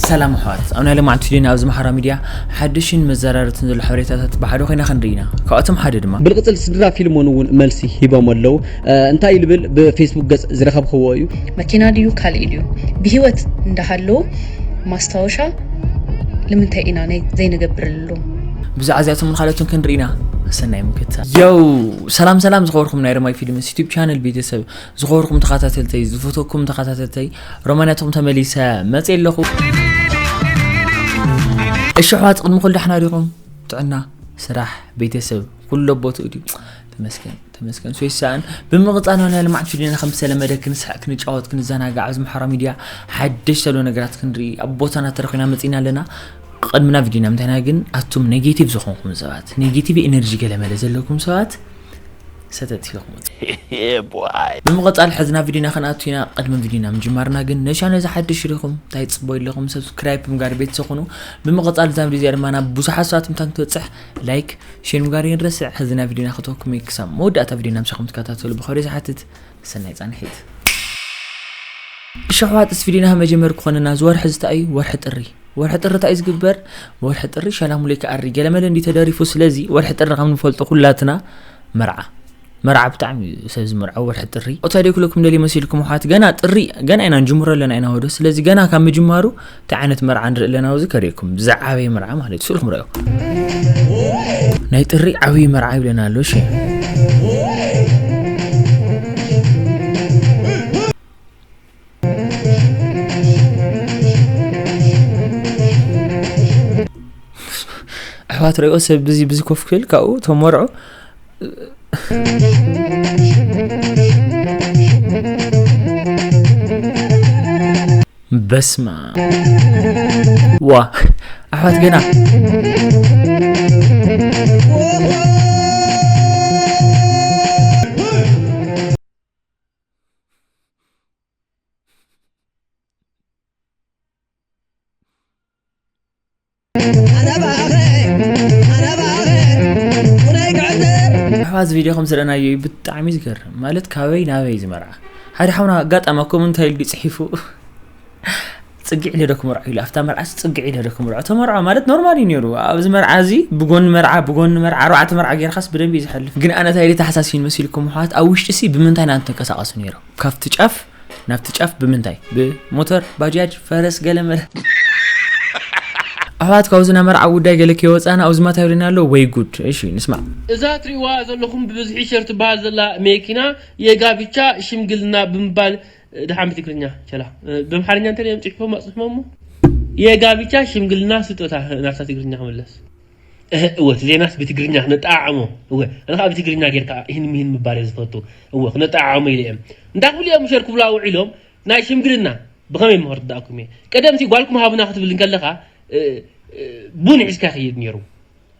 ሰላም ኣሕዋት፣ ኣብ ናይ ሎማዓንቲ ቪድዮና ኣብዚ ማሕበራዊ ሚድያ ሓድሽን መዘራረብትን ዘሎ ሓበሬታታት ብሓደ ኮይና ክንርኢ ኢና። ካብኣቶም ሓደ ድማ ብልቅፅል ስድራ ፊልሞን እውን መልሲ ሂቦም ኣለዉ። እ፣ እንታይ ልብል ብፌስቡክ ገፅ ዝረኸብክዎ እዩ። መኪና ድዩ ካልእ ድዩ ብህይወት እንዳሃለዉ ማስታወሻ ንምንታይ ኢና ናይ ዘይንገብረሎም? ብዛዕባ እዚኣቶም ካልኦትን ክንርኢ ኢና። ሰናይ ምክትታል። ዮው፣ ሰላም ሰላም ዝኸበርኩም ናይ ረማይ ፊልምስ ዩቱብ ቻነል ቤተሰብ፣ ዝኸበርኩም ተኸታተልተይ፣ ዝፈተኩም ተኸታተልተይ፣ ሮማናትኩም ተመሊሰ መፅእ ኣለኹ። እሺ ኣሕዋት፣ ቅድሚ ኩሉ ደሕና ዲኹም? ጥዕና፣ ስራሕ፣ ቤተሰብ ኩሉ ኣብ ቦትኡ ድዩ? ተመስገን፣ ተመስገን። ሶይሳን ብምቕፃል ናይ ልምዓት ቪድዮና ከም ዝተለመደ ክንስሕቅ፣ ክንጫወት፣ ክንዘናጋዕ ኣብዚ ማሕበራዊ ሚድያ ሓደሽ ዘሎ ነገራት ክንርኢ ኣብ ቦታና ተረኺብና መፂና ኣለና። ቅድሚ ናብ ቪድዮና ምንታይና ግን ኣቱም ኔጌቲቭ ዝኾንኩም ሰባት፣ ኔጌቲቭ ኤነርጂ ገለመለ ዘለኩም ሰባት ሰተት ኢኹም። Yeah, boy. ብምቕፃል ሕዚ ናብ ቪድዮና ክንኣቱ ኢና። ቅድሚ ቪድዮና ምጅማርና ግን ነሻ ነዚ ሓድሽ ዲኹም እንታይ ትፅበዩ ኣለኹም? ሰብስክራይብ ምግባር ቤተሰብ ኩኑ። ብምቕፃል እዛ ቪድዮ እዚኣ ድማ ናብ ብዙሓት ሰባት ምታን ትበፅሕ ላይክ፣ ሼር ምግባር ይንረስዕ። ሕዚ ናብ ቪድዮና ክተወኩም እዩ። ክሳብ መወዳእታ ቪድዮና ምሳኹም ትከታተሉ ብኸሪ ዝሓትት ሰናይ ፃንሒት። እሺ ኣሕዋት፣ እስ ቪድዮና መጀመር ክኾነና እዚ ወርሒ ዝታይ እዩ? ወርሒ ጥሪ። ወርሒ ጥሪ እንታይ እዩ ዝግበር? ወርሒ ጥሪ ሻላሙሌ ክኣሪ ገለመለ እንዲ ተደሪፉ። ስለዚ ወርሒ ጥሪ ከም ንፈልጦ ኩላትና መርዓ፣ መርዓ ብጣዕሚ እዩ ሰብ ዝምርዖ ወርሒ ጥሪ። እንታይ ዶ ክብለኩም ደልየ መሲልኩም ኣሕዋት? ገና ጥሪ ገና ኢና ንጅምሮ ኣለና ኢና ወዶ። ስለዚ ገና ካብ ምጅማሩ እንታይ ዓይነት መርዓ ንርኢ ኣለና ኣብዚ ከርእየኩም። ዝዓበየ መርዓ ማለት እዩ። ስእልኩም ረኣዩ። ናይ ጥሪ ዓብዪ መርዓ ይብለና ኣሎ። እሺ። ኣሕዋት ረኦ ሰብ ብዚ ብዚ ኮፍ ክብል ካብኡ ተመርዖ። በስማ ዋ ኣሕዋት ገና ኣሕዋት ቪድዮ ከም ዝረኣናዮ እዩ ብጣዕሚ ዝገርም። ማለት ካበይ ናበይ ዝመርዓ ሓደ ሓውና ኣጋጣሚ ኮመንት ኢሉ ጽሒፉ ጽግዕ ኢለ ዶ ክመርዖ ኢሉ። ኣብታ መርዓስ ጽግዕ ኢለ ዶ ክመርዖ? ተመርዖ ማለት ኖርማል እዩ ነይሩ። ኣብዚ መርዓ እዚ ብጎኒ መርዓ ብጎኒ መርዓ ኣርባዕተ መርዓ ጌርካስ ብደንቢ እዩ ዝሓልፍ። ግን ኣነ እንታይ ኢለ ተሓሳሲን መሲልኩም ኣሕዋት? ኣብ ውሽጢ ሲ ብምንታይ ኢና ንተንቀሳቐሱ ነይሮም? ካብቲ ጫፍ ናብቲ ጫፍ ብምንታይ? ብሞተር፣ ባጃጅ፣ ፈረስ፣ ገለመለ። ኣሕዋት ካብዚ ናይ መርዓ ጉዳይ ገለ ከይወፃና ኣብዚ ማታ ይብለና ኣሎ ወይ ጉድ። እሺ ንስማዕ። እዛ ትሪእዋ ዘለኹም ብብዝሒ ሸር ትበሃል ዘላ መኪና የጋብቻ ሽምግልና ብምባል ድሓን ብትግርኛ ቸላ ብኣምሓርኛ እንተ እዮም ፅሕፎም ኣፅሕፎም እሞ የጋብቻ ሽምግልና ስጦታ ናብታ ትግርኛ ክምለስ። እህ፣ እወ፣ እቲ ዜናስ ብትግርኛ ክነጠዓዕሞ። እወ፣ ኣነ ከዓ ብትግርኛ ጌርካ ይህን ምሂን ምባል እየ ዝፈቱ። እወ፣ ክነጠዓዕሞ ኢለ እየ። እንታይ ክብሉ እዮም ሸር ክብሉ ውዒሎም? ናይ ሽምግልና ብኸመይ እሞ ክርዳእኩም እየ? ቀደምሲ ጓልኩም ሃቡና ክትብል እንከለኻ፣ እ፣ እ፣ ቡን ሒዝካ ይኸይድ ነይሩ።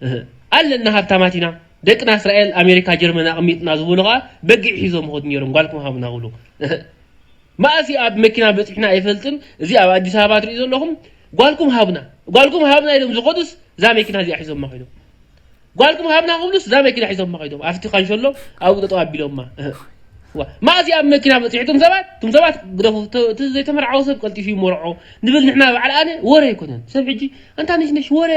እህ፣ ኣለና ሃብታማት ኢና፣ ደቅና እስራኤል፣ ኣሜሪካ፣ ጀርመን ኣቐሚጥና ዝበሉ ከዓ በጊዕ ሒዞም ይኸዱ ነይሮም፣ ጓልኩም ሃቡና ክብሉ። እህ፣ መኣስ ኣብ መኪና በፂሕና ኣይፈልጥን። እዚ ኣብ ኣዲስ ኣበባ ትሪኡ ዘለኹም ጓልኩም ሃብና፣ ጓልኩም ሃብና ኢሎም ዝኸዱስ እዛ መኪና እዚኣ ሒዞማ ከይዶም። ጓልኩም ሃብና ክብሉስ እዛ መኪና ሒዞማ ከይዶም። ኣብቲ ካንሸሎ ኣብኡ ጠጠው ኣቢሎማ። እህ። ዋ፣ መኣስ ኣብ መኪና በፂሑ? እቶም ሰባት፣ እቶም ሰባት ግደፉ። ተ-፣ እቲ ዘይተመርዓወ ሰብ ቀልጢፉ ይመርዖ ንብል ንሕና። በዓል ኣነ ወረ ኣይኮነን። ሰብ ሕጂ ኣንታ ነሽነሽ ወረ፣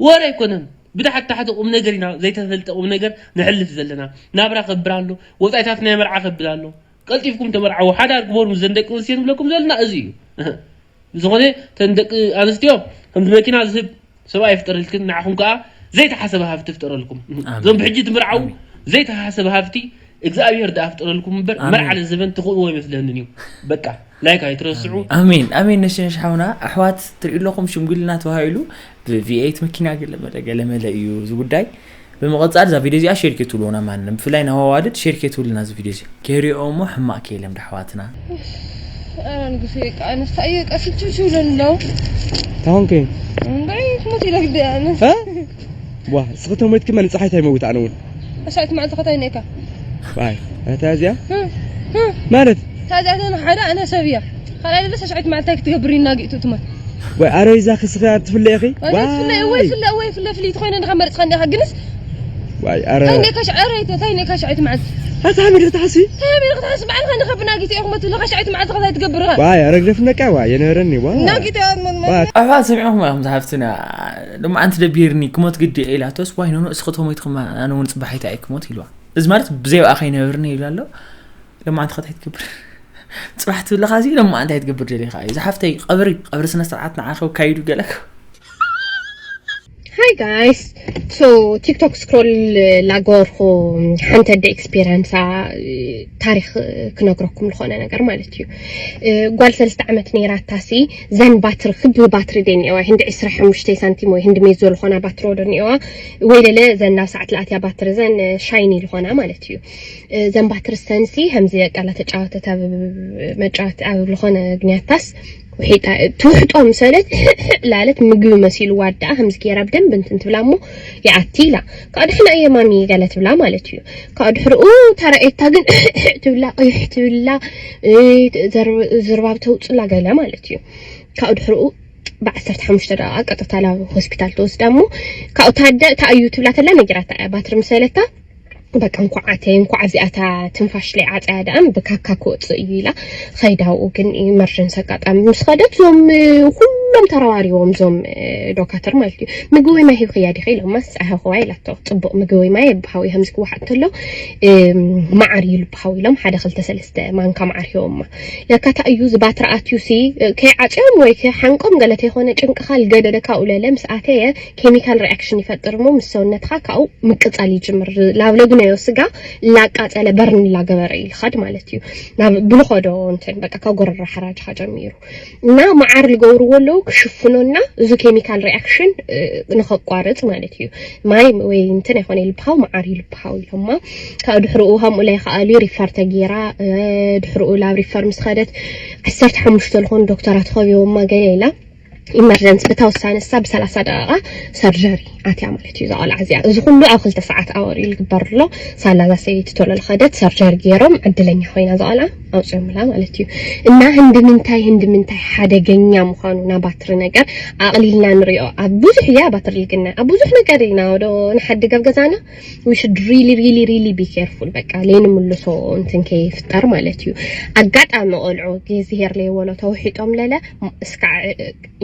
ወረ ኣይኮነን። ብታሕቲ ታሕቲ ቁም ነገር ኢና፣ ዘይተፈልጠ ቁም ነገር ንሕልፍ ዘለና። ናብራ ከብር ኣሎ፣ ወፃኢታት ናይ መርዓ ከብል ኣሎ። ቀልጢፍኩም ተመርዓዉ፣ ሓዳር ግበሩ ምስ ዘን ደቂ ኣንስትዮ ንብለኩም ዘለና እዚ እዩ። እህ። ብዝኾነ፣ እተን ደቂ ኣንስትዮ፣ ከምዚ መኪና ዝህብ ሰብኣይ ይፍጠረልክን፣ ንዓኹም ከኣ ዘይተሓሰበ ሃብቲ ይፍጠረልኩም። ኣሜን። እዞም ብሕጂ ትምርዓዉ፣ ኣሜን። ዘይተሓሰበ ሃብቲ እግዚኣብሔር ደኣ ፍጠረልኩም እምበር፣ ኣሜን። መርዓ ለዘበን ትኽእልዎ ኣይመስለንን እዩ። በቃ፣ ላይክ ኣይትረስዑ። ኣሜን። ኣሜን፣ ኣሜን። ነሽነሽ ሓውና፣ ኣሕዋት ትርእዩ ኣለኹም፣ ሽምግልና ተባሂሉ ብቪ ኤይት መኪና ገለ መለ፣ ገለ መለ እዩ እዚ ጉዳይ። ብምቕጻል እዛ ቪድዮ እዚኣ ሼር ከይትብልዎ ናብ ማንም፣ ብፍላይ ናብ ኣዋልድ ሼር ከይትብልና እዚ ቪድዮ እዚ። ከይሪኦ እሞ ሕማቕ ከይለም ዳሕዋትና። ኣረ ንጉሴ፣ በቃ ኣነስ እንታይ እየ ቀስ ችብችብ ኢለን ኣለዉ። እንታይ ኾንከ? እምበይ ክሞት ኢለ ግዲ ኣነ። እ? ዋ፣ እስኺ ተሞይትኪ መን ፀሓይ እንታይ መውት ኣነ እውን። ኣሻይት መዓልቲ ኸታይ ነካ። ዋይ፣ እታ እዚኣ? እ፣ እ። ማለት? እታ እዚኣ ተን ሓደ ኣነ ሰብ እያ። ካልኣይ ደለስ ኣሻይት መዓልቲ እንታይ ክትገብር ኢና ጊእቱ ትሞት? ወይ ኣረ ይዛ ክስኺ ትፍለ ኢኺ? ወይ ዋይ። ትፍለ፣ ወይ ፍለ፣ ወይ ፍለ ፍልይቲ ኮይነ እንዲኻ መርጽኻ እንዲኻ ግንስ? ዋይ ኣረ። እንታይ ነካ ሻ-፣ ኣረ እንታይ ነካ ኣሻይት መዓልቲ? ኣታ ሓሚድ ክትሓስቢ? ከመይ ክትሓስብ ባዕልኻ ንኸብና ጊዜ ኢኹም ትብለኻ ሻዕቲ መዓልቲ ከዛ ትገብር ኢኻ። ዋይ ኣረግደፍ ነቃ ዋይ የነበረኒ ዋ። ናጊተ ዋ። ኣሕዋት ሰሚዕኹም ኢኹም ዝሓፍትና። ሎማዓንቲ ደቢርኒ ክሞት ግዲ እየ ኢላቶስ ዋይ ኖኖ እስኺ ተሞይትኹም ኣነ እውን ፅባሒታ እየ ክሞት ኢልዋ። እዚ ማለት ብዘይ ብኣ ከይነብርኒ ይብላ ኣሎ። ሎማዓንቲ ከታይ ትገብር? ፅባሕ ትብለኻ እዚ ሎማዓንቲ ኣይትገብር ደሊኻ እዩ ዝሓፍተይ። ቀብሪ ቀብሪ ስነ ስርዓት ንዓኸ ካይዱ ገለክ። Hi guys. So TikTok scroll ላገበርኩ ሓንቲ ኣደ experience ኣ ታሪኽ ክነግረኩም ዝኾነ ነገር ማለት እዩ። እ፣ ጓል ሰለስተ ዓመት ነይራታ ሲ ዘን ባትሪ ክቢ ባትሪ ደይ እኒአዋ ህንዲ ዕስራ ሓሙሽተ ሳንቲም ወይ ህንዲ ሜዞ ዝኾና ባትሮ ዶ እኒአዋ ወይ ለለ ዘን ናብ ሰዓት ለኣትያ ባትሪ ዘን ሻይኒ ዝኾና ማለት እዩ። እ፣ ዘን ባትሪ ሰንሲ ከምዚ በቃ እናተጫወተት ኣብ መጫወት ኣብ ዝኾነ ግንያታስ ውሒጣ ትውሕጦ ምሰለት ላለት ምግቢ መሲሉ ዋዳኣ ከምዚ ገይራ ብደንብ እንትን ትብላ እሞ ይኣቲ ኢላ። ካብ ድሕና እየ ማሚ ገለ ትብላ ማለት እዩ። ካብ ድሕርኡ ተረኤታ ግን ትብላ ቅይሕ ትብላ እ፣ ዘር- ዝርባብ ተውፅላ ገለ ማለት እዩ። ካብ ድሕርኡ ብዓሰርተ ሓሙሽተ ደቂቃ ቀጥታ ናብ ሆስፒታል ተወስዳ እሞ ካብኡ ታደ ታእዩ ትብላ ተላ ነጊራታ እያ ባትሪ ምሰለታ በቃ እንኳዓተይ እንኳዕ እዚኣታ ትንፋሽ ለይ ዓፀያ ደኣም ብካካ ክወፅእ እዩ ኢላ ኸይዳውኡ ግን ኢመርጀንሲ ኣጋጣሚ ምስ ኸደት ዞም ኩሎም ተረዋሪዎም ዞም ዶካተር ማለት እዩ። ምግቢ ወይ ማይ ሂብክያ ዲኸ ኢሎማ። ፀሃኽዋ ኢላቶ። ፅቡቅ ምግቢ ወይ ማይ የብሃው ከምዚ ክወሓጥ ተሎ መዓር እዩ ልብሃው ኢሎም ሓደ ክልተ ሰለስተ ማንካ መዓር ሂቦማ። ለካ ታ እዩ ዝባትሪ ኣትዩ ሲ ከይዓፅዮም ወይ ከይሓንቆም ገለ ተይኮነ ጭንቅኻ ልገደደ ካብኡ ለለ ምስ ኣተየ ኬሚካል ሪኣክሽን ይፈጥር እሞ ምስ ሰውነትኻ ካብኡ ምቅፃል ይጅምር። ላብለግናዮ ስጋ ላቃፀለ በርን ላገበረ ይልኻድ ማለት እዩ። ናብ ብልኾዶ እንትን በቃ ካብ ጎረራ ሓራጅኻ ጀሚሩ እና መዓር ልገብርዎ ኣለዉ ክሽፍኖና እዚ ኬሚካል ሪኣክሽን ንኸቋርፅ ማለት እዩ። ማይ ወይ እንትን ኣይኮነ ይልብሃው መዓር ይልብሃው ኢሎማ። ካብ ድሕርኡ ከምኡ ላይ ከኣሉ ሪፈር ተጌራ ድሕርኡ ላብ ሪፈር ምስ ኸደት ዓሰርተ ሓሙሽተ ዝኾኑ ዶክተራት ኸቢቦማ ገለ ኢላ ኢመርጀንሲ ብታ ውሳነ እሳ ብሰላሳ ደቂቃ ሰርጀሪ ኣትያ ማለት እዩ። እዛ ቆልዓ እዚኣ እዚ ኩሉ ኣብ ክልተ ሰዓት ኣወር እዩ ዝግበር ኣሎ። ሳላ እዛ ሰበይቲ ቶሎ ዝኸደት ሰርጀሪ ገይሮም ዕድለኛ ኮይና እዛ ቆልዓ ኣውፅኦምላ ማለት እዩ። እና ህንዲ ምንታይ ህንዲ ምንታይ ሓደገኛ ምዃኑ ናባትሪ ነገር ኣቕሊልና ንሪኦ። ኣብ ብዙሕ እያ ባትሪ ልግና ኣብ ብዙሕ ነገር ኢና ወደ ንሓድግ ኣብ ገዛና we should really really really be careful። በቃ ለይንምልሶ እንትን ከይፍጠር ማለት እዩ። ኣጋጣሚ ቆልዑ እግዚኣብሄር ለይወሎ ተውሒጦም ለለ እስካ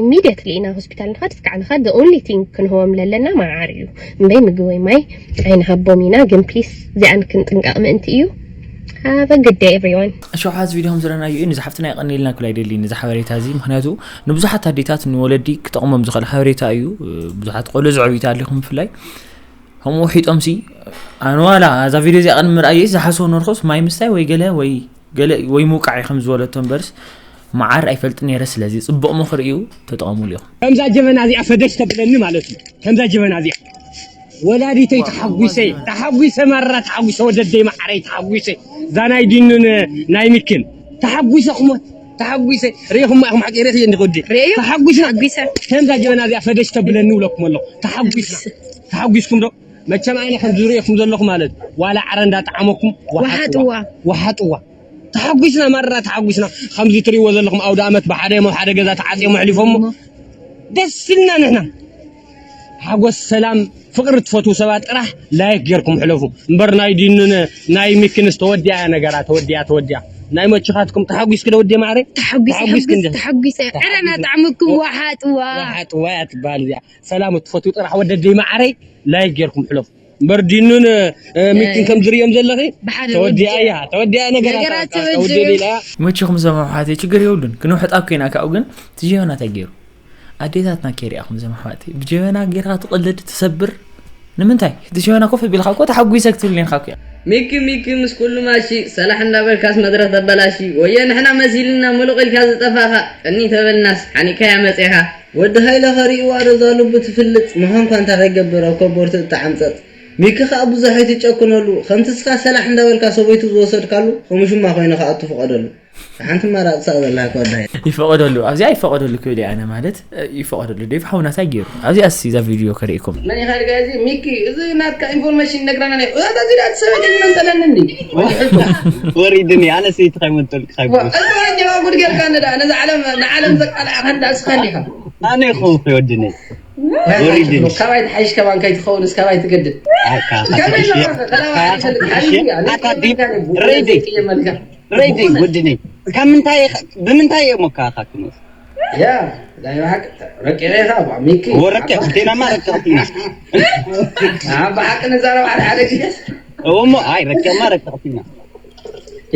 ኢሚድየትሊ ኢና ሆስፒታል ንኸድ እስካዕ ንኸድ the only thing ክንህቦም ለለና መዓር እዩ እምበይ ምግቢ ወይ ማይ ኣይንሃቦም ኢና። ግን ፕሊስ እዚኣን ክንጥንቀቕ ምእንቲ እዩ። Have a good day everyone። ኣሸውሓት ቪድዮ ከም ዝረናዩ እዩ ንዝሓፍትና ይቐኒልና ኩላ ይደሊ ንዚ ሓበሬታ እዚ ምክንያቱ ንብዙሓት ኣዴታት ንወለዲ ክጠቕሞም ዝኽእል ሓበሬታ እዩ። ብዙሓት ቆልዑ ዝዕብዩት ኣሊኹም ብፍላይ ከምኡ ውሒጦም ሲ ኣነ ዋላ እዛ ቪድዮ እዚኣ ቅድሚ ምርኣየ ዝሓስቦ ነርኩስ ማይ ምስታይ ወይ ገለ ወይ ገለ ወይ ምውቃዕ እዩ ከም ዝበለቶ እምበርስ መዓር ኣይፈልጥ ነይረ። ስለዚ ጽቡቕ ምኽሪ እዩ ተጠቐሙሉ ኢኹም። ከምዛ ጀበና እዚኣ ፈደሽ ተብለኒ ማለት እዩ። ከምዛ ጀበና እዚኣ ወላዲተይ ተሓጒሰ ተሓጒሰ ማራ ተሓጒሰ ወደደይ መዓረይ ተሓጒሰ እዛ ናይ ዲኑን ናይ ሚክን ተሓጒሰ ክሞት ተሓጒሰ ርኢኹማ ኢኹም ሓቂ ርኢኺ እንዲ ቅዲ ተሓጒስና ከምዛ ጀበና እዚኣ ፈደሽ ተብለኒ ውለኩም ኣለኹ ተሓጒስና ተሓጒስኩም ዶ መቸም ኣነ ከም ዝርእየኩም ዘለኹ ማለት ዋላ ዓረ እንዳጣዓመኩም ወሓጥዋ ወሓጥዋ ተሓጒስና ማራ ተሓጒስና ከምዚ ትርእይዎ ዘለኹም ኣውደ ኣመት ብሓደ ሞ ሓደ ገዛ ተዓፅዮም ኣሕሊፎሞ ደስ ኢልና ንሕና ሓጎስ ሰላም ፍቅሪ ትፈትዉ ሰባት ጥራሕ ላይክ ጌርኩም ሕለፉ እምበር ናይ ዲኑን ናይ ሚክንስ ተወዲኣ እያ ነገራ ተወዲኣ ተወዲኣ ናይ መችኻትኩም ተሓጒስኪ ዶ ወዲ ማዕረ ተሓጒስ ተሓጒስ ተሓጒስ ዕረና ጣዕምኩም ዋሓጥዋ ዋሓጥዋ እያ ትበሃል እዚኣ ሰላም ትፈትዉ ጥራሕ ወደደይ ማዕረይ ላይክ ጌርኩም ሕለፉ እምበር ዲኑን ሚክን ከም ዝርእዮም ዘለኺ ተወዲኣ እያ ተወዲኣ ነገራ ተወዲኣ ኢላ መችኹም ሰማሓተይ ችግር የብሉን ክንውሕጣ ኮይና ካብኡ ግን ትጀዮና እንታይ ገይሩ ኣዴታትና ከይሪኣኹም እዞም ኣሕዋተይ ብጀበና ጌርካ ትቕልድ ትሰብር ንምንታይ እቲ ጀበና ኮፍ ኣቢልካ እኮ ተሓጒሰ ክትብል ኔርካ እኮ እያ። ሚኪ ሚኪ ምስ ኩሉ ማሺ ሰላሕ እንዳበልካስ መድረኽ ተበላሺ ወየ ንሕና መሲልና ሙሉቕ ኢልካ ዝጠፋእኻ ቅኒ ተበልናስ ሓኒእካያ መጺኻ። ወዲ ሃይለ ኸሪእዋ ዶ እዛ ልቡ ትፍልጥ ምዃንኳ እንታይ ከይገብር ኣብ ከቦርቲ እታ ዓምጸጽ። ሚኪ ኸኣ ብዙሕ ኣይትጨክነሉ ከምቲ እስኻ ሰላሕ እንዳበልካ ሰበይቱ ዝወሰድካሉ ከምኡ ሽማ ኮይኑ ክኣቱ ፍቐደሉ። ሓንቲ ማራጽ ሳእ ዘላ ከወዳይ። ይፈቐደሉ ኣብዚኣ ይፈቐደሉ ክብል ኣነ ማለት ይፈቐደሉ ዴቭ ሓውና ታይ ገይሩ ኣብዚኣ ሲ እዛ ቪድዮ ከርእኩም መን ኢኻ ድጋዚ ሚኪ እዚ ናትካ ኢንፎርሜሽን ነግራና ናይ እዛ ዚ ዳት ሰበ ግን መንጠለኒ እንዲ ወሪድኒ ኣነ ሰይቲ ካይ መንጠልክ ካይ ወራኛ ጉድ ጌርካ ነዳ ነዛ ዓለም ንዓለም ዘቃልዓ ከንዳ እስኻ እንዲኻ ኣነ ይኹን ወድኒ ወሪድን። ካባይ ትሓይሽ ከማን ከይትኸውን እስካባይ ትገድድ። ኣካ ከመይ ኢኻ ተላባዒ ይፈልግ ሓይሊ እያ። ኣታ ዲብ ረይዲ። ረይዲ ውድኒ። ካብ ምንታይ ኢኻ- ብምንታይ እዮም ሞካኻ ትመስ? ያ ናይ ብሓቂ ረቂቐ ኢኻ ባ ሚኪ። ወረቀ ዜናማ ረቀቕትና። ኣብ ብሓቂ ንዛረብ ሓደ ሓደ ግዜ እሞ ኣይ ረቀማ ረቀቕትና።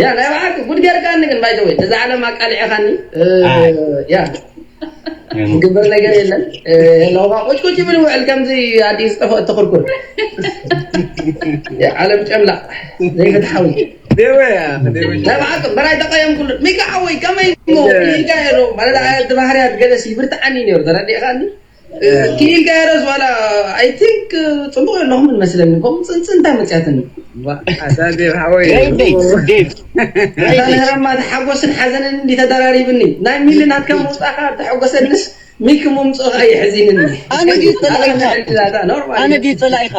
ያ ናይ ብሓቂ ጉድ ጌርካኒ ግን ባይ ዘ ወይ እዛ ዓለም ኣቃሊዕኻኒ። እ፣ ኣይ። ያ ዝግበር ነገር የለን። እ፣ የለውኻ ቁጭ ቁጭ ይብል ውዕል ከምዚ ኣዲስ ዝጠፍኦ እትኽርኩር። ያ ዓለም ጨምላቕ ዘይፍትሓዊ። ደወያ ደወያ ናይ ብሓቂ በራይ ተቐየምኩሉ። ሚካ ሓወይ ከመይ እሞ ኢልካ የሮ ማለት ኣያት ባህርያት ገለሲ ብርትዓኒ ነይሩ ተረዲእኻኒ። ኪኢልካ የረስ ዋላ ኣይ ቲንክ ጽቡቕ ኣለኹም እንመስለኒ። ከምኡ ጽንጽንታ መጽያትኒ። ኣታ ዴቭ ሓወይ። ዴቭ ዴቭ ዴቭ። ኣታ ነረማ ተሓጎስን ሓዘንን እንዲ ተደራሪብኒ ናይ ሚሊ ናትካ ምውጻእካ ተሐጎሰንስ ሚክ ምምጽእካ የሕዚንኒ። ኣነ ድዩ ጸላኢኻ? ኣነ ድዩ ጸላኢኻ?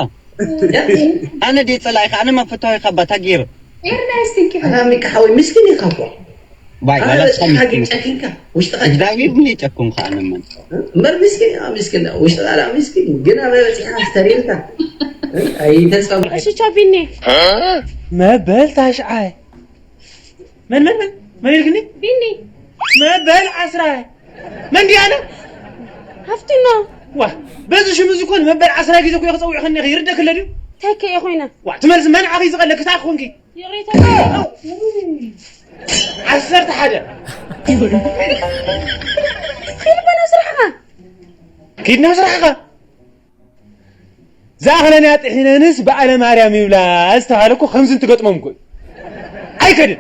ኣነ ድዩ ጸላኢኻ? ኣነ መፈታዊኻ ባታ ገይሩ። ኤርሚያስ ቲንኪ ኣታ ሚክ ሓወይ ምስኪን ኢኻ እኮ። ባይ ኣነ ዋላ በፂሓ ግን ጨኪንካ ውሽጥኻ ጨኪንካ። እግዚኣብሔር ምን የጨኩም ከኣነመን እምበር ምስኪን ኢኻ ምስኪን ውሽጥኻ ዳ ምስኪን ግን ኣበ በፂሕካ ስተሪልካ ኣይተፀባ። እሺ ቻው ቢኒ። መበል ታሽዓይ መን መን መን መን ኢልክኒ? ቢኒ። መበል ዓስራይ መን ድያነ? ሃፍቲኖ። ዋ በዚ ሽም እዚ ኮን መበል ዓስራይ ግዜ ኮ ክፀውዕክኒ ይርደክለ ድዩ? ተከ ኮይነ። ዋ ትመልስ መን ዓኺ ዝቐለ ክሳዕ ኮንኪ ይቕሬታ። ዓሰርተ ሓደ ኺድ በላ ስራሕኻ። ኪድ ናብ ስራሕኻ። ዝኣኽለንያ ጥሒነንስ በዓለ ማርያም ይብላ ዝተባሃለ እኮ ከምዚ እንትገጥሞም እኮ እዩ። ኣይከድን።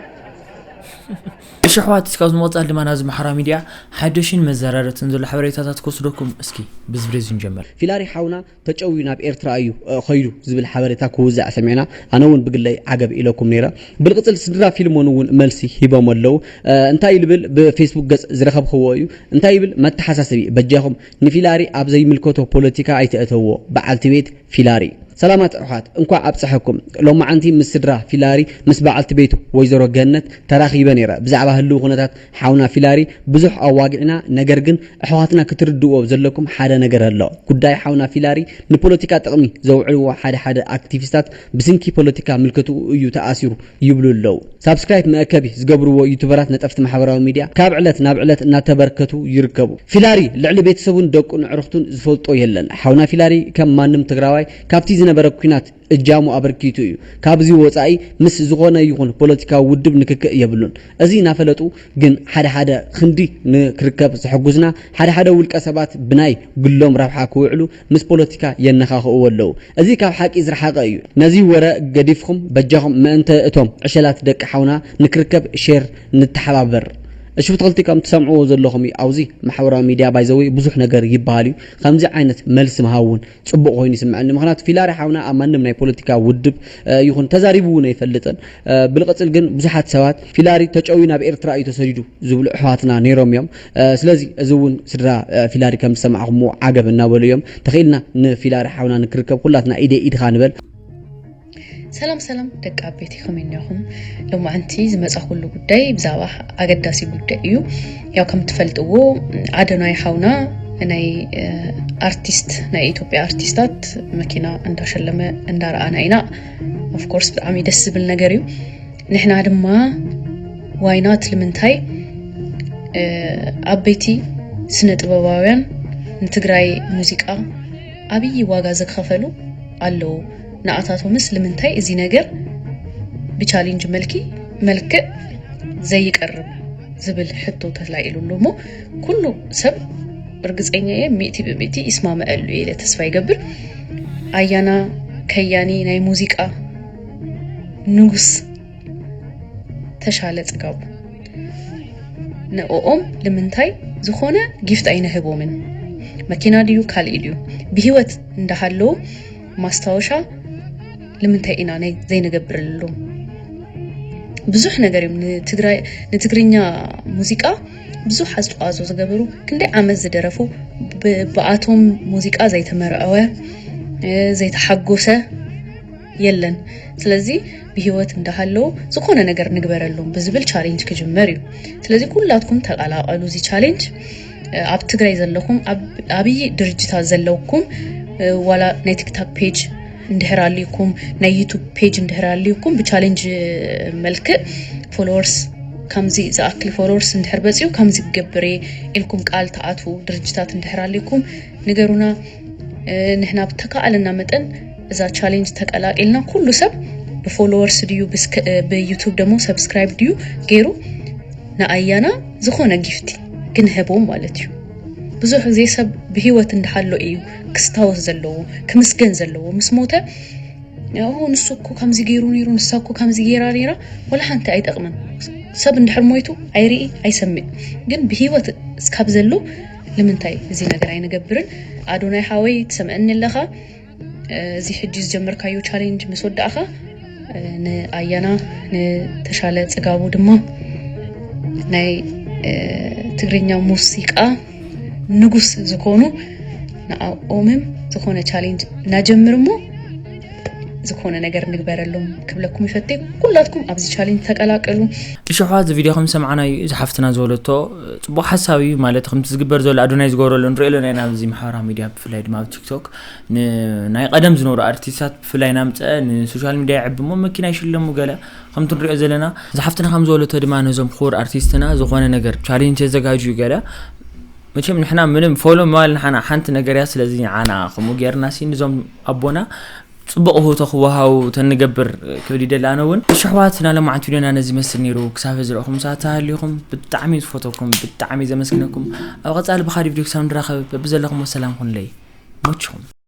እሺ ኣሕዋት እስካብ ዝመቕፃል ድማ ናብዚ ማሕበራዊ ሚድያ ሓደሽን መዘራረብትን ዘሎ ሓበሬታታት ክወስደኩም እስኪ ብዝብሬ ዝንጀመር። ፊላሪ ሓውና ተጨውዩ ናብ ኤርትራ እዩ እ፣ ኸይዱ ዝብል ሓበሬታ ክውዛዕ ሰሚዕና። ኣነ እውን ብግለይ ዓገብ ኢለኩም ነይረ። ብልቅፅል ስድራ ፊልሞን እውን መልሲ ሂቦም ኣለዉ። እ፣ እንታይ ይብል ብፌስቡክ ገፅ ዝረኸብክዎ እዩ። እንታይ ይብል መተሓሳሰቢ በጃኹም ንፊላሪ ኣብ ዘይምልከቶ ፖለቲካ ኣይተእተዎ በዓልቲ ቤት ፊላሪ። ሰላማት ኣሕዋት እንኳዕ ኣብፀሐኩም። ሎማዓንቲ ምስ ስድራ ፊላሪ ምስ በዓልቲ ቤቱ ወይዘሮ ገነት ተራኺበ ነይረ። ብዛዕባ ህልው ኩነታት ሓውና ፊላሪ ብዙሕ ኣዋጊዕና፣ ነገር ግን ኣሕዋትና ክትርድእዎ ዘለኩም ሓደ ነገር ኣሎ። ጉዳይ ሓውና ፊላሪ ንፖለቲካ ጥቕሚ ዘውዕልዎ ሓደ ሓደ ኣክቲቪስታት ብስንኪ ፖለቲካ ምልከትኡ እዩ ተኣሲሩ ይብሉ ኣለዉ። ሳብስክራይብ መእከቢ ዝገብርዎ ዩቱበራት ነጠፍቲ ማሕበራዊ ሚድያ ካብ ዕለት ናብ ዕለት እናተበርከቱ ይርከቡ። ፊላሪ ልዕሊ ቤተሰቡን ደቁን ኣዕሩኽቱን ዝፈልጦ የለን። ሓውና ፊላሪ ከም ማንም ትግራዋይ ካብቲ ዝነበረ ኲናት እጃሙ ኣበርኪቱ እዩ። ካብዚ ወፃኢ ምስ ዝኾነ ይኹን ፖለቲካዊ ውድብ ንክክእ የብሉን። እዚ እናፈለጡ ግን ሓደ ሓደ ክንዲ ንክርከብ ዘሐጉዝና ሓደ ሓደ ውልቀ ሰባት ብናይ ግሎም ረብሓ ክውዕሉ ምስ ፖለቲካ የነኻኽእዎ ኣለዉ። እዚ ካብ ሓቂ ዝረሓቐ እዩ። ነዚ ወረ ገዲፍኹም በጃኹም ምእንተ እቶም ዕሸላት ደቂ ሓውና ንክርከብ ሼር ንተሓባበር። እሺ ብትኽልቲ ከም ትሰምዕዎ ዘለኹም እዩ። ኣብዚ ማሕበራዊ ሚድያ ባይዘወይ ብዙሕ ነገር ይበሃል እዩ። ከምዚ ዓይነት መልሲ ምሃብ እውን ፅቡቕ ኮይኑ ይስምዐኒ። ምኽንያቱ ፊላሪ ሓውና ኣብ ማንም ናይ ፖለቲካ ውድብ እ፣ ይኹን ተዛሪቡ እውን ኣይፈልጥን። እ፣ ብልቕፅል ግን ብዙሓት ሰባት ፊላሪ ተጨውዩ ናብ ኤርትራ እዩ ተሰዲዱ ዝብሉ ኣሕዋትና ነይሮም እዮም። እ፣ ስለዚ እዚ እውን ስድራ እ፣ ፊላሪ ከም ዝሰማዕኹምዎ ዓገብ እናበሉ እዮም። ተኽኢልና ንፊላሪ ሓውና ንክርከብ ኩላትና ኢደ ኢድኻ ንበል። ሰላም ሰላም ደቂ ኣቤት ከመይ እኒኹም? ሎማዓንቲ ዝመፃኹሉ ጉዳይ ብዛዕባ ኣገዳሲ ጉዳይ እዩ። ያው ከም ትፈልጥዎ ኣዶናይ ሓውና ናይ እ፣ ኣርቲስት ናይ ኢትዮጵያ ኣርቲስታት መኪና እንዳሸለመ እንዳረኣና ኢና። ኦፍኮርስ ብጣዕሚ ደስ ዝብል ነገር እዩ። ንሕና ድማ ዋይናት ልምንታይ እ፣ ዓበይቲ ስነ ጥበባውያን ንትግራይ ሙዚቃ ዓብዪ ዋጋ ዘክኸፈሉ ኣለዉ። ንኣታቶምስ ልምንታይ እዚ ነገር ብቻሌንጅ መልኪ መልክዕ ዘይቀርብ ዝብል ሕቶ ተላዒሉ ኣሎ እሞ ኩሉ ሰብ እርግፀኛ እየ ሚእቲ ብሚእቲ ይስማመዐሉ እየ ኢለ ተስፋ ይገብር። ኣያና ከያኒ ናይ ሙዚቃ ንጉስ ተሻለ ፅጋቡ ንኦም ልምንታይ ዝኾነ ጊፍት ኣይንህቦምን? መኪና ድዩ ካልእ ድዩ? ብህይወት እንዳሃለዉ ማስታወሻ ልምንታይ ኢና ናይ ዘይንገብረሎም? ብዙሕ ነገር እዮም ንትግራይ ንትግርኛ ሙዚቃ ብዙሕ ኣስተዋፅኦ ዝገበሩ ክንደይ ዓመት ዝደረፉ ብ- ብኣቶም ሙዚቃ ዘይተመርዐወ እ፣ ዘይተሓጎሰ የለን። ስለዚ ብህይወት እንዳሃለዉ ዝኾነ ነገር ንግበረሎም ብዝብል ቻሌንጅ ክጅመር እዩ። ስለዚ ኩላትኩም ተቀላቀሉ እዚ ቻሌንጅ። ኣብ ትግራይ ዘለኹም፣ ኣብ ኣብይ ድርጅታት ዘለውኩም፣ ዋላ ናይ ቲክታክ ፔጅ እንድሕር ኣልዩኩም፣ ናይ ዩቱብ ፔጅ እንድሕር ኣልዩኩም፣ ብቻሌንጅ መልክዕ ፎሎወርስ፣ ከምዚ ዝኣክል ፎሎወርስ እንድሕር በፅዩ ከምዚ ክገብር እየ ኢልኩም ቃል ትኣትዉ ድርጅታት እንድሕር ኣልዩኩም፣ ንገሩና። ንሕና ብተካኣለና መጠን እዛ ቻሌንጅ ተቀላቂልና፣ ኩሉ ሰብ ብፎሎወርስ ድዩ ብዩቱብ ደግሞ ሰብስክራይብ ድዩ ገይሩ ንኣያና ዝኾነ ጊፍቲ ክንህቦም ማለት እዩ። ብዙሕ ግዜ ሰብ ብህይወት እንዳሃሎ እዩ ክስታወስ ዘለዎ፣ ክምስገን ዘለዎ። ምስ ሞተ "ኦ፣ ንሱ እኮ ከምዚ ገይሩ ነይሩ፣ ንሳ እኮ ከምዚ ገይራ ነይራ" ወላ ሓንቲ ኣይጠቕምን። ሰብ እንድሕር ሞይቱ ኣይርኢ ኣይሰምዕ፣ ግን ብህይወት እስካብ ዘሎ ንምንታይ እዚ ነገር ኣይንገብርን? ኣዶናይ ሓወይ፣ ትሰምዐኒ ኣለኻ? እዚ ሕጂ ዝጀመርካዮ ቻሌንጅ ምስ ወዳእኻ፣ ንኣያና፣ ንተሻለ ጽጋቡ ድማ ናይ ትግርኛ ሙዚቃ ንጉስ ዝኾኑ ንኣኦምም ዝኾነ ቻሌንጅ እናጀምር እሞ ዝኾነ ነገር ንግበረሎም ክብለኩም ይፈቴ። ኩላትኩም ኣብዚ ቻሌንጅ ተቀላቀሉ። እሽሖ፣ እዚ ቪድዮ ከም ሰማዕናዩ፣ እዚ ሓፍትና ዝበለቶ ጽቡቕ ሓሳብ እዩ። ማለት ከምቲ ዝግበር ዘሎ ኣዶናይ ዝገብረሉ ንሪኦ ኣለና ኢና ኣብዚ ማሕበራዊ ሚድያ፣ ብፍላይ ድማ ኣብ ቲክቶክ። ናይ ቀደም ዝነበሩ ኣርቲስታት ብፍላይ ናምፀ ንሶሻል ሚድያ ይዕቢ እሞ መኪና ይሽለሙ ገለ ከምቲ ንሪኦ ዘለና። እዚ ሓፍትና ከም ዝበለቶ ድማ ነዞም ክቡር ኣርቲስትና ዝኾነ ነገር ቻሌንጅ የዘጋጅዩ ገለ። መቸም ንሕና ምንም ፎሎ ምባል ንሓና ሓንቲ ነገር እያ። ስለዚ ንዓና ከምኡ ጌርና ሲ ንዞም ኣቦና ጽቡቕ ውህብቶ ክወሃቡ ተንገብር ክብል ይደሊ። ኣነ እውን እሺ ኣሕዋት፣ ናይ ሎማዓንቲ ቪድዮና ነዚ ይመስል ነይሩ። ክሳብ ዝረእኹም ሰዓት ተሃልዩኹም ብጣዕሚ ዝፈተኩም፣ ብጣዕሚ ዘመስግነኩም። ኣብ ቀጻሊ ብኻዲ ቪድዮ ክሳብ ንራኸብ በብዘለኹም ሰላም ኩንለይ። ሞችኹም።